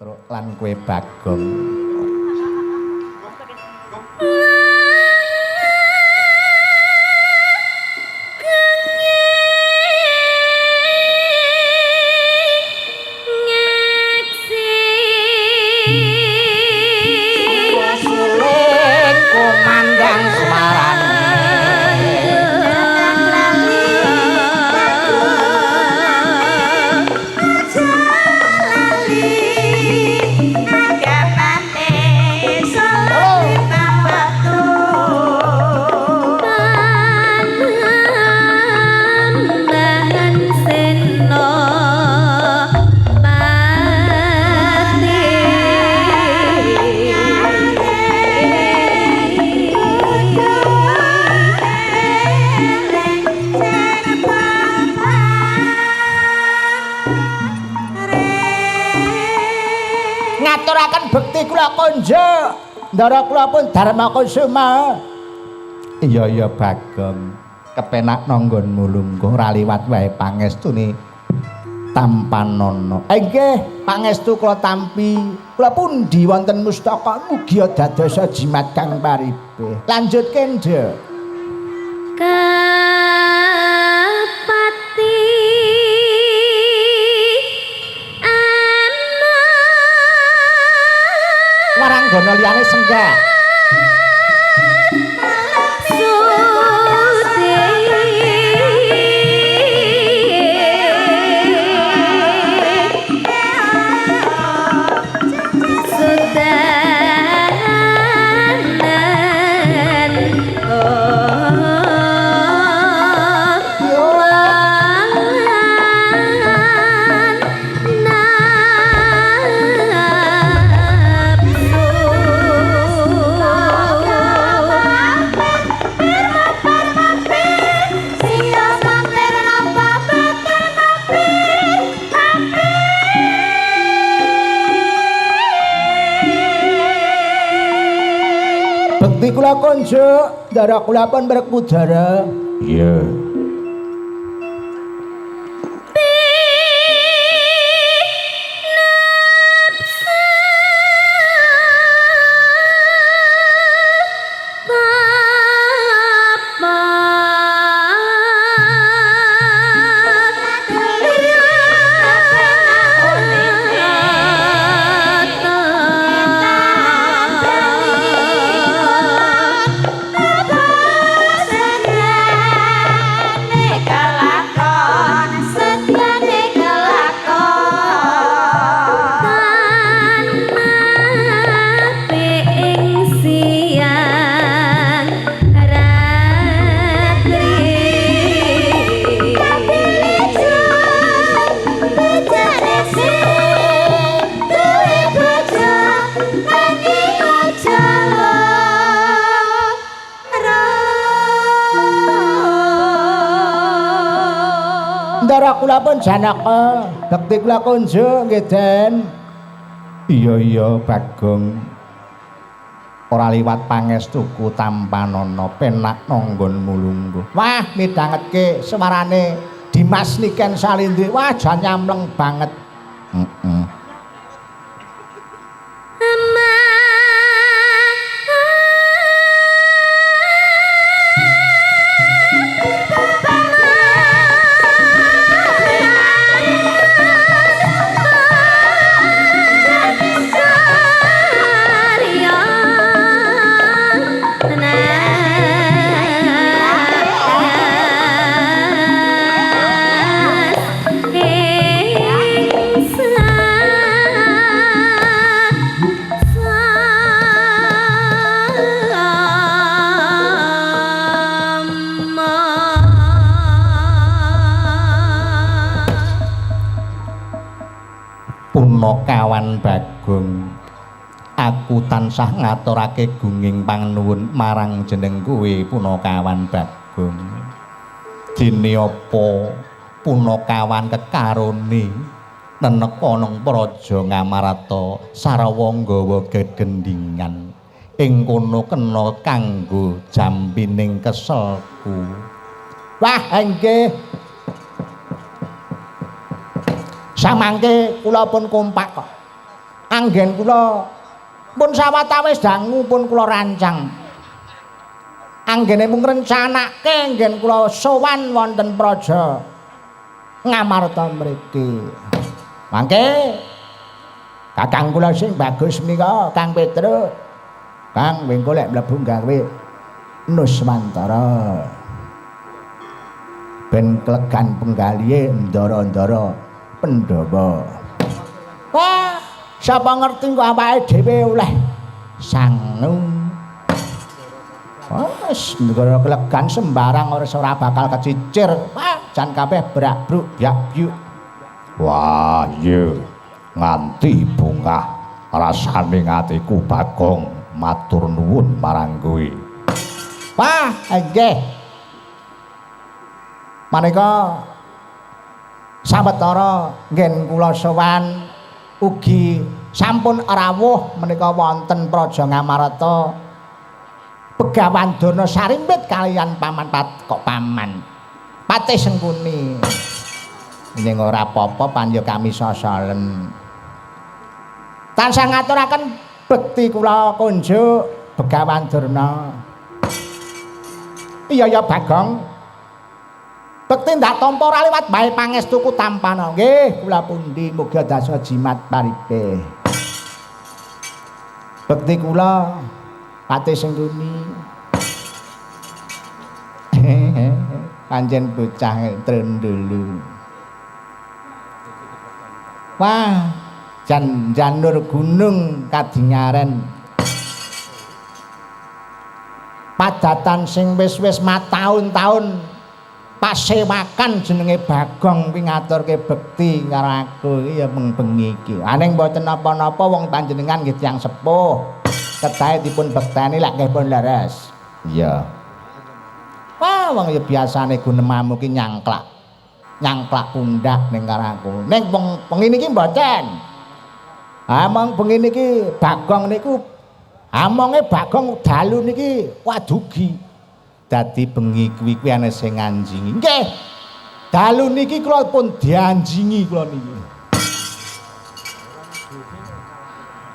Petruk lan kowe Bagong. Suling kumandang suarane. Panambahan sena pati Ngaturaken bekti kula konjuk. Ndara kula pun Darma Kusuma. Iya iya Bagong. Kepenak nanggonmu lungguh ora liwat wae pangestune tampanana. Nggih, pangestu kula tampi. Kula pundi wonten mustaka mugi dadosa jimat kang paribeh. Lanjutke, Nduk. Kapati ana Waranggana liyane senggak. Sudi Sudanan wan nafsu. Bekti kula konjuk, ndara kula pun Werkudara. Iya. Ndara kula pun Janaka, bekti kula konjuk nggih Den. Iya iya Bagong. Ora liwat pangestuku tampanana penak nanggonmu lungguh. Wah, midhangetke swarane Dimas Niken Salindri. Wah, jan nyamleng banget. Heeh. Punakawan Bagong, aku tansah ngaturake gunging panganuwun marang jeneng kowe Punakawan Bagong. Dene apa Punakawan kekarone neneka nang praja Ngamarta sarawa nggawa gegendingan ing kono kena kanggo jampining keselku. Wah, nggih. Samangke kula pun kompak kok. Anggen kula pun sawetawis dangu pun kula rancang. Anggene mung ngrencanake anggen kula sowan wonten praja Ngamarta mriki. Mangke kakang kula sing bagus menika Kang Petruk. Kang wengko lek mlebu gawe Nuswantara. Ben klegan penggalihe ndara-ndara Pandhawa. Wah, sapa ngerti kok awake dhewe oleh sangu. Wes negara klegan sembarang ora bakal kecicir. Wah, jan kabeh brak-bruk byak-byuk. Wah, iya. Nganti bungah rasane atiku Bagong matur nuwun marang kowe. Wah, nggih. Maneka sawetara nggen kula sowan ugi sampun rawuh menika wonten Praja Ngamarta Begawan Durna sarimbit kaliyan paman kok paman Patih Sengkuni. Ning ora apa-apa pan ya kami sosolen. Tansah ngaturaken bekti kula kunjuk Begawan Durna. Iya ya Bagong. Bekti ndak tampa ora liwat bae pangestuku tampana. Nggih, kula pundi mugi dasa jimat paripe. Bekti kula Patih Sengkuni. Pancen bocah trendulu. Wah, jan janur gunung kadingaren. Padatan sing wis-wis mataun-taun pasewakan jenenge Bagong kuwi ngaturke bekti karo aku iki ya bengi iki. Aning mboten napa-napa wong panjenengan nggih tiyang sepuh. Kedahe dipun bekteni lek nggih pun leres. Iya. Wah, wong ya biasane gunemamu ki nyangklak. Nyangklak pundak ning karo aku. Ning wong bengi niki mboten. Among bengi niki Bagong niku amonge Bagong dalu niki wadugi. Dadi bengi kuwi kuwi ana sing nganjingi. Nggih. Dalu niki kula pun dianjingi kula niki.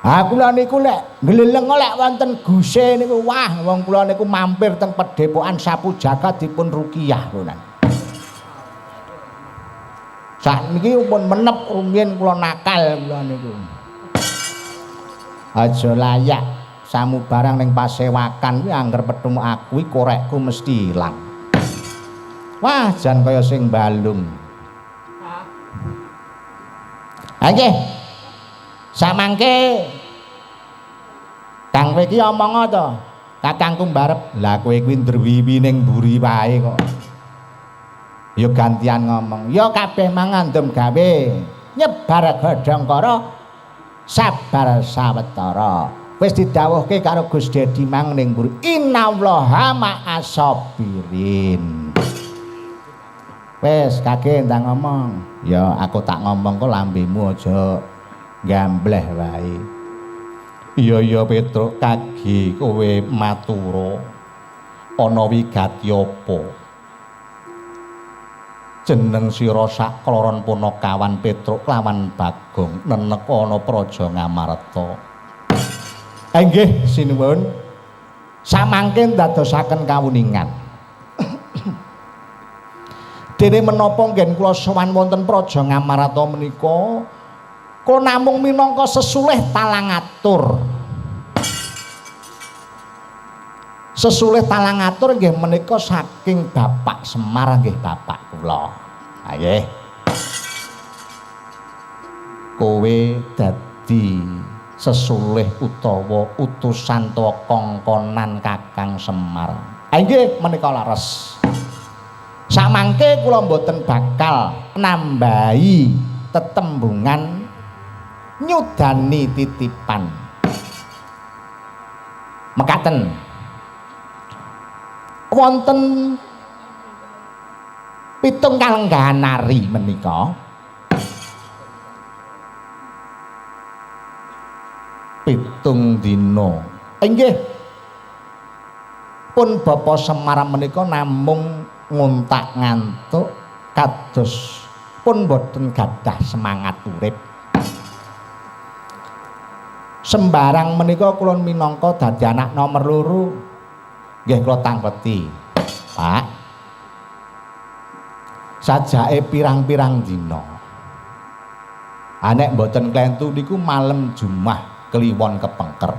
Ah kula niku lek ngleleng lek wonten guse niku wah wong kula niku mampir teng pedhepokan Sapu Jagat dipun rukiyah kula. Sakniki pun menep rumiyin kula nakal kula niku. Aja layak samubarang ning pasewakan kuwi angger petemu aku iki korekku mesti ilang. Wah, jan kaya sing balung. Ha nggih. Samangke Kang kowe iki omong to? Kakangku mbarep. Lah kowe kuwi ndrewiwi ning mburi wae kok. Ya gantian ngomong. Ya kabeh mangandum gawe nyebar godhong kara sabar sawetara. Wis didhawuhke karo Gus Dedi mang ning mburi. Innallaha ma'asabirin. Wis kage ndang ngomong. Ya aku tak ngomong kok lambemu aja gambleh wae. Iya iya Petruk kage kowe matura ana wigati apa? Jeneng sira sakloron punakawan Petruk lawan Bagong nenek ana praja Ngamarta. Nggih sinuwun. Samangke ndadosaken kawuningan. Dene menapa nggen kula sowan wonten praja Ngamarta menika kula namung minangka sesulih talang atur. Sesulih talang atur nggih menika saking Bapak Semar nggih bapak kula. Ha nggih. Kowe dadi sesulih utawa utusan utawa kongkonan Kakang Semar. Ha nggih menika leres. Samangke kula mboten bakal nambahi tetembungan nyudani titipan. Mekaten. Wonten pitung kalenggahan nari menika pitung dina. Inggih. Pun Bapak Semar menika namung ngontak ngantuk kados pun boten gadah semangat urip. Sembarang menika kula minangka dadi anak nomor loro. Nggih kula tangkleti. Pak. Sajake pirang-pirang dina. Anek mboten klentu niku malem Jumat Kliwon kepengker.